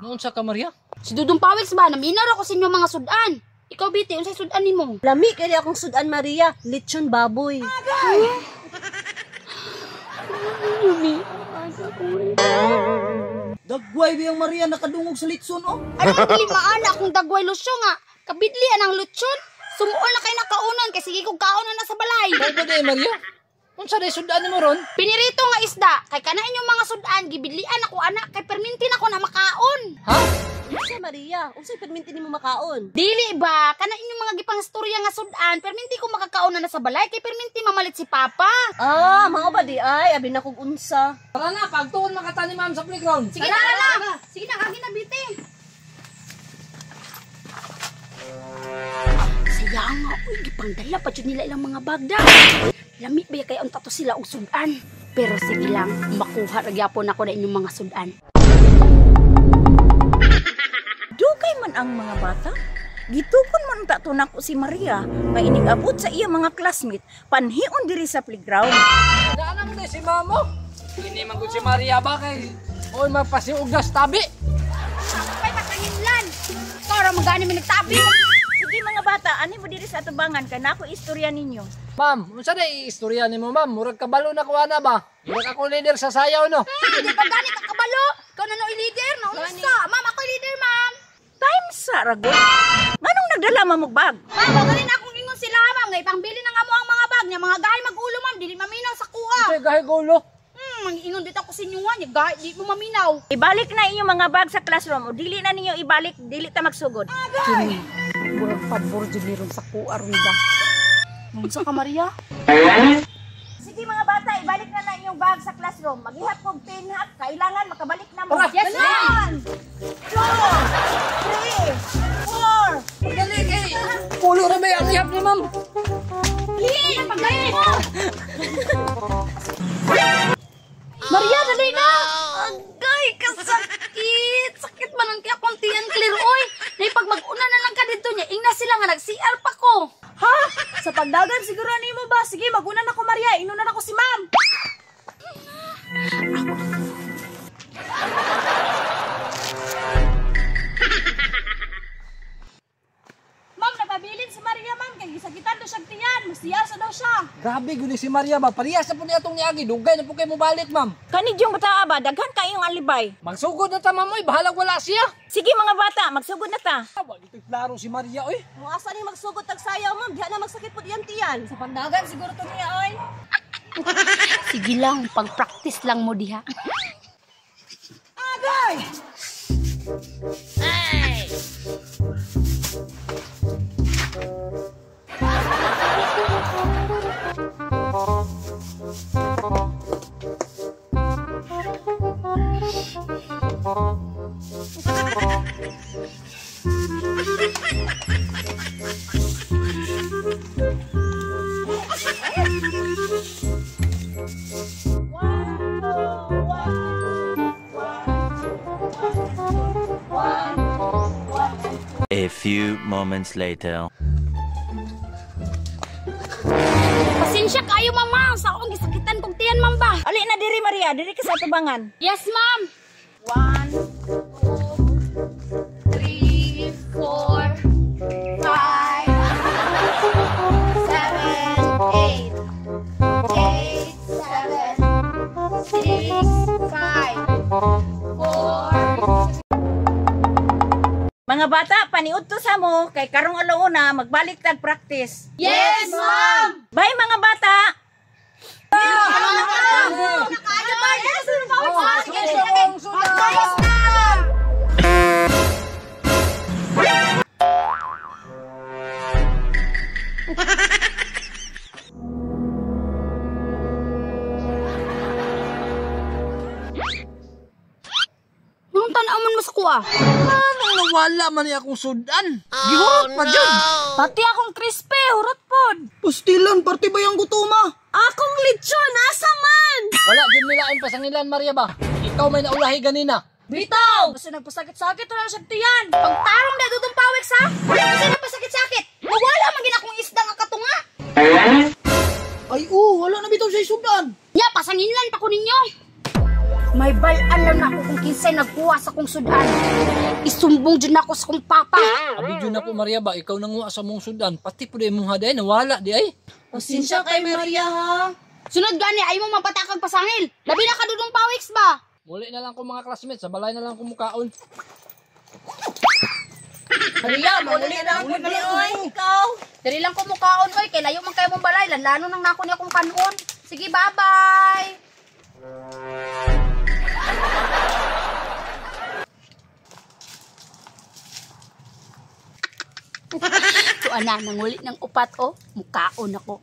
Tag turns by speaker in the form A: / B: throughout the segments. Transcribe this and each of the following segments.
A: Noon sa ka, Maria?
B: Si Dudong Pawis ba, naminaw ako sa inyo mga sudan. Ikaw, Biti, unsay sudan nimo?
C: Lami kay akong sudan, Maria, lechon baboy.
B: Yumi, asa ko.
D: Dagway biyang Maria nakadungog sa litson oh.
B: Ano ang dili maana akong dagway lusyo nga? Kabidli ang lechon. Sumuol na kay nakaunon kay sige kog kaon na sa balay.
A: Mao ba day, Maria? Unsa day sudan nimo ron?
B: Pinirito nga isda kay kana inyong mga sudan gibidlian ako anak kay perminti na ko na makaon.
A: Ha?
C: Unsa, Maria? Unsay perminti nimo makaon?
B: Dili ba kana inyong mga gipangstorya nga sudan perminti ko makakaon na sa balay kay perminti mamalit si Papa.
C: Ah, mao ba di ay abi na kog unsa.
A: Tara na, pagtuon makata ni ma'am sa playground.
B: Sige na na. Sige na kagi na Biti. Saya nga, uy, gipangdala pa jud nila ilang mga bagda. Lami ba kay unta to sila og sudan? Pero sige lang, makuha ra gyapon ako na inyong mga sudan.
E: Dugay man ang mga bata. Gitukon man ta to nako si Maria nga inig abot sa iya mga classmate panhion diri sa playground.
A: Daan mo si mamo. Kini man gud si Maria ba kay oy mapasiugas tabi.
B: Pay masanginlan. Ikaw ra magani mi nagtabi.
E: Sige mga bata, ani mo diri sa atubangan kay nako istorya ninyo.
A: Ma'am, unsa day istorya nimo, ma'am? Murag kabalo na ko ana ba? Murag ako leader sa sayaw no.
B: Hindi pa gani ka kabalo. Ikaw na no leader, no unsa? Ma'am, ako leader, ma'am.
E: Time sa ragot. Nganong nagdala man mo bag?
B: Ma'am, wa gani na akong ingon sila, ma'am. Nga ipangbili na nga mo ang mga bag niya, mga gahi magulo, ma'am, dili maminaw sa kuha.
A: Unsay gahi gulo?
B: Ingon dito ako sa inyo nga, niya, gahi di mo maminaw.
E: Ibalik na inyong mga bag sa classroom o dili na ninyo ibalik, dili ta magsugod.
B: Kini, murag pabor jud ni ron sa kuha ron ba. Unsa ka, Maria?
E: Sige mga bata, ibalik na na inyong bag sa classroom. Maghihap kog tinhak, kailangan makabalik na mo.
B: Yes, ma'am.
E: 1, 2, 3, 4.
A: Dali kay pulo ra ba ang ihap ni ma'am?
B: Dili, pagdali mo. Maria, dali na! Agay, kasakit! Sakit man ang kaya akong tiyan clear, oy! Nay, pag mag-una na lang ka dito niya, ingna sila nga nag-CR pa ko.
C: Ha? Sa pagdagan siguro nimo ba? Sige, maguna na ko, Maria. Inuna na ko si ma'am. Ma'am, napabilin si Maria, ma'am. Kay gisakitan daw siyang tiyan. Masiyar sa daw siya.
A: Grabe gud ni si Maria ba? Parehas na po niya atong niagi. Dugay na po kay mobalik, ma'am.
E: Kanidyong bata ba, daghan kayong alibay.
A: Magsugod na ta, ma'am, oy. Bahalag wala siya.
E: Sige mga bata, magsugod na ta.
A: Wa gito'y klaro si Maria, oy.
C: Kung asa ni magsugod tag sayaw, ma'am, diha na magsakit pud iyang tiyan. Sa pagdagan siguro to niya, oy.
B: Sige lang, pag-practice lang mo diha.
C: Agay!
F: A few moments later.
B: Pasensya kayo, mama. Sa akong gisakitan kong tiyan, ma'am ba?
E: Ali na diri Maria, diri ka sa atubangan.
B: Yes, ma'am.
E: 1,
B: 2, 3, 4, 5, 7, 8, 8, 7, 6, 5, 4.
E: Mga bata, paniud to sa mo kay karong alauna magbalik tag practice.
B: Yes, ma'am!
E: Bye mga bata.
B: Anong tanaw man mo sa kuha?
A: Anong nawala man niya akong sudan? Gihurot pa dyan.
C: Pati akong crispy, hurot pod.
D: Pastilan, parte ba yung gutuma?
C: Akong lechon, asa man?
A: Wala jud nila ang pasangilan, Maria ba? Ikaw may naulahi ganina.
C: Bitaw! Basta nagpasakit-sakit na siya tiyan.
B: Pagtarong na Dudong Pawis, ha? Kasi napasakit-sakit. Nawala man gina akong isda nga katunga.
D: Ay, oh, wala na bitaw siya sudan.
B: Nya, pasanginlan pa ko ninyo. May balaan lang na ako kung kinsay nagkuha sa kong sudan. Isumbong dyan ako sa kong papa.
A: Abi jud nako Maria ba, ikaw nanguha sa mong sudan, pati pud imong haday nawala di ay.
C: Pasensya kay Maria ha.
B: Sunod gani, ay mo mapatakag pasangil. Labi na ka dudong pawiks ba?
A: Muli na lang ko mga classmates, sa balay na lang ko mukaon.
C: Maria, muli na lang po oy. Ikaw.
B: Diri lang ko mukaon oy, kay layo man kayo mong balay, lanlano nang nako niya akong kanon. Sige, bye-bye. Tuan na, nanguli ng upat oh. Mukaon ako.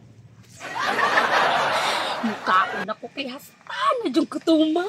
B: Mukaon ako kay hasta na diyong kutuma.